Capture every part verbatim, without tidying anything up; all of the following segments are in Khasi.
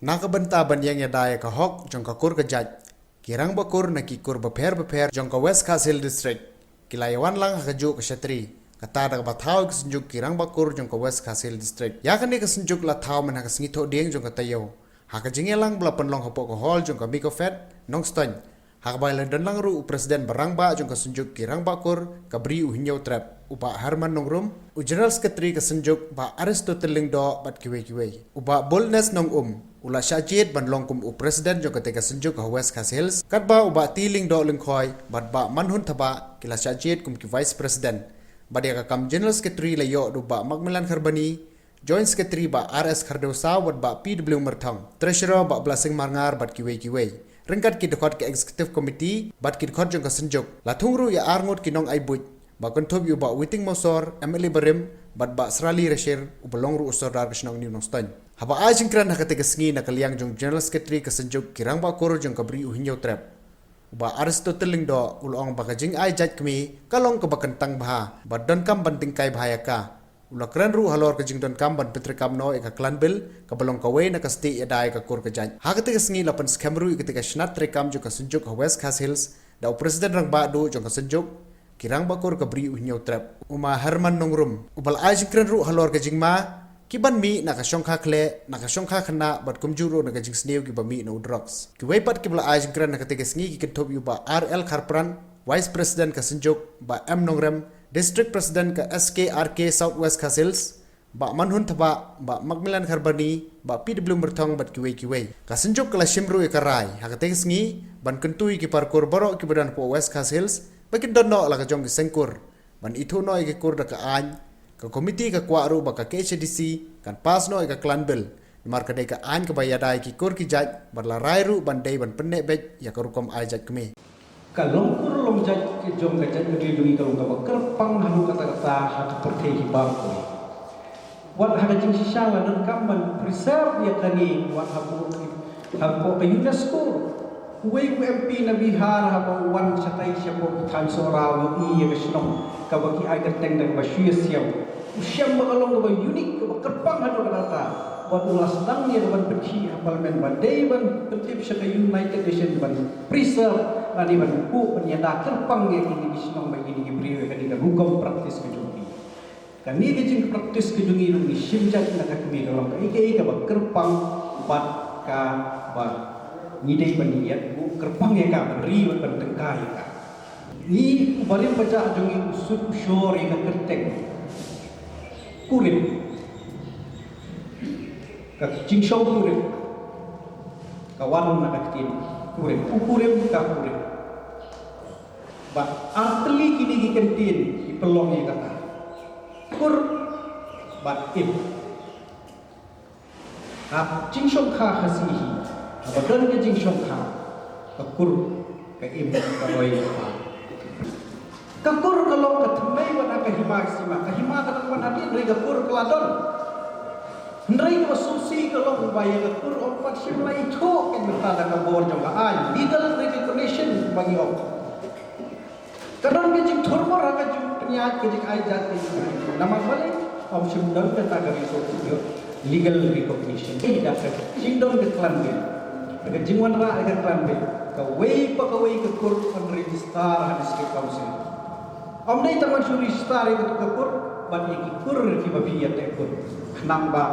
Na ka bynta ban ïeng ïada ïa ka hok jong ka kur ka jait, ki rangbah kur na ki kur bapher bapher jong ka West Khasi Hills District ki la ïawan lang ha kajuh ka shatri, kata da kaba thaw ïa ka synjuk ki rangbah kur jong ka West Khasi Hills District. Ïa kane ka synjuk la thaw man ha ka sngi Thohdieng jong ka taïew, ha ka jingïalang ba la pynlong hapoh ka hall jong ka MICOFED, Nongstoiñ, ha kaba la don lang ruh u President ba rangbah jong ka synjuk ki rangbah kur ka Bri U Hynñiewtrep, u Bah Herman Nongrum, u General Secretary ka synjuk Bah Aristotle Lyngdoh bad kiwei kiwei. U Bah Boldness Nongum u la shah jied ban long kum u President jong kata ka synjuk ha West Khasi Hills, katba u Bah T Lyngdoh Lyngkhoi bad Bah Manhun Thabah ki la shah jied kum ki Vice President. Bad ïa ka kam General Secretary la ïoh da u Bah Macmillan Kharbani, Joint Secretary Bah R S Khardewsaw bad Bah P W Myrthong, Treasurer Bah Blessing Marngar bad kiwei kiwei, ryngkat ki dkhot ka Executive Committee bad ki dkhot jong ka synjuk. La thung ruh ïa arngut ki nongai buit, ba kynthup ïa u Bah Witing Mawsor, M L A barim, bad Bah Srali Rashir, uba long ruh u Sordar ka shnong New Nongstoiñ. Haba ai jingkren ha kata ka sngi na ka liang jong General Secretary ka synjuk ki rangbah kur jong ka Bri U Hynñiewtrep, u Bah Aristotle Lyngdoh u la ong ba ka jingai jait kmie ka long kaba kyntang bha, ba donkam ban tyngkai bha ïa ka. U la kren ruh halor ka jingdonkam ban pyntreikam noh ïa ka Clan Bill, kaba long kawei na ka stieh ïada ïa ka kur ka jait. Ha kata ka sngi la pynskhem ruh ïa kata ka shnat treikam jong ka synjuk ha West Khasi Hills da u President rangbah duh jong ka synjuk ki rangbah kur ka Bri U Hynñiewtrep, u Ma Herman Nongrum, uba la ai jingkren ruh halor ka jingma ki ban mih na ka shongkha khleh, na ka shongkha khynnah bad kumjuh ruh na ka jingsniew kiba mih na u drugs. Kiwei pat kiba la ai jingkren ha kata ka sngi ki kynthup ïa u Bah R L Kharpran, Vice President ka synjuk, Bah M Nongrem, District President ka S K R K South West Khasi Hills, Bah Manhun Thabah, Bah Macmillan Kharbani, Bah P W Myrthong bad kiwei kiwei. Ka synjuk ka la shim ruh ïa ka rai ha kata ka sngi ban kyntu ïa ki parkur baroh kiba don hapoh West Khasi Hills ba kin don noh la ka jong ki seng kur, ban ithuh noh ïa ki kur da ka aiñ. Ka komiti ka kwah ruh ba ka K H A D C kan pass noh ïa ka Clan Bill, namar ka dei ka aiñ kaba ïada ïa ki kur ki jait, bad la rai ruh ban dei ban pynneh beit ïa ka rukom ai jait kmie. Ka long kur long jait ka jong ka jaitbynriew jong ngi ka long kaba kyrpang haduh katta katta ha ka pyrthei hi baroh kawei. Wat ha ka jingshisha la donkam ban preserve ïa kane, wat hapoh, hapoh ka UNESCO. Uwei u M P na Bihar haba u wan shatai shapoh ki thaiñ Sohra u ïohi ïa ka shnong kaba ki ai kyrteng da kaba shu ïasiaw. U shem ba ka long kaba unique, kaba kyrpang haduh katta katta. Wat u la sdang ïa ka ban pynkhih ha Parliament ba dei ban pyntip sha ka United Nations ban preserve lane ban buh ban ïada kyrpang ïa kine ki shnong bad kine ki briew ïa kane ka rukom practice ka jong ki. Kane ka jingpractice ka jong ngi ruh ngi shim jait na ka kmie ka long kaei kaei kaba kyrpang bad kaba ngi dei ban ïaid buh kyrpang ïa ka, ban ri bad ban tyngkai ïa ka. Ngi u barim bajah jong ngi u sut u shor ïa ka kyrteng kurim. Ka jingshong kurim ka wan na ka ktien kurim. U kurim ka kurim. Bad artylli kine ki kyntien ki pynlong ïa kata. Kur bad im. Ha jingshongkha Khasi hi, haba don ka jingshongkha, ka kur ka im ka roi ka par. Ka kur ka long ka thymmei wat ha ka hima ka sima. Ka hima ka dang wan hadien, hynrei ka kur ka la don. Hynrei kaba sngewsih ka long ba ïa ka kur ym pat shym la ithuh kein mynta da ka bor jong ka aiñ, legal recognition ba ngi ong. Ka don ka jingthurmur ha ka jingpynïaid ka jingai jait ka jingai. Namar balei? Ym shym don kata ka record, legal recognition. Ïa da ka jingdon ka Clan Bill, da ka jingwanrah ïa ka Clan Bill, kawei pa kawei ka kur yn register ha District Council. Ym dei tang ban shu register ïa katu ka kur bad ïa ki kur kiba phi ïateh kur. Khnang ba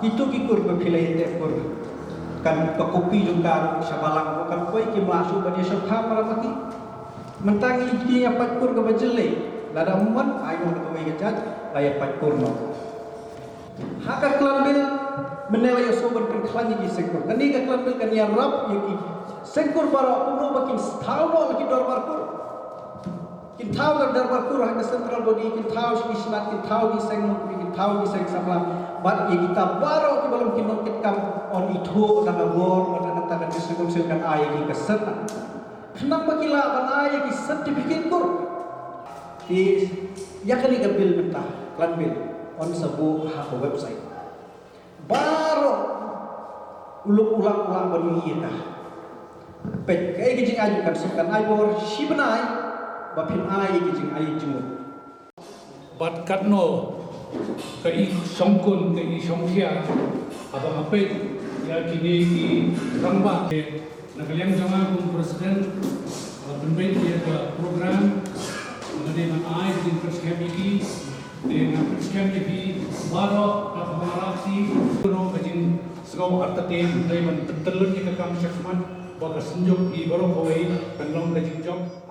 kito ki kur ba phi la ïateh kur kan ka kopi jong ka ruh sha balang ruh kan poi, kim lah shuh ban ïashongkha para ma ki. Mynta ngi ïa pait kur kaba jyllei, lada ym wan ai noh da kawei ka jait, la ïa pait kur noh. Ha ka Clan Bill mynne la ïohsngew ban pynkhlaiñ ïa ki seng kur. Kane ka Clan Bill kan ïarap ïa ki seng kur baroh kumno ba kin thaw noh la ki dorbar kur. Kin thaw ka dorbar kur ha ka central body, kin thaw sha ki shnat, kin thaw ki seng nongkri, kin thaw ki seng samla. Bad ïa kita baroh kiba long ki nongkitkam yn ithuh da ka bor, bad da kata ka district council kan ai ïa ki ka cert. Khnang ba ki lah ban ai ïa ki certificate kur. Te ïa kane ka bill mynta, Clan Bill, yn sa buh ha ka website. Baroh u lok u lak u lah ban ïohi ïa ka. Peit kaei ka jingai jong ka, kan ai bor shi bnai ba phin ai ïa ka jingai jingmut. Bad katno ka i shongkun ka i shongkhia, haba nga peit ïa Kine ki rangbah, na ka liang jong nga kum president, la pynbeit ïa ka program, nga dei ban ai ka jingpyrshang ïa ki, te nga pyrshang ïa ki baroh, ka pynara ki, kuno ka jingsngew artatien, dei ban pyntyllun ïa ka kam shakhmat, ba ka synjuk i baroh kawei, kan long ka jingjop.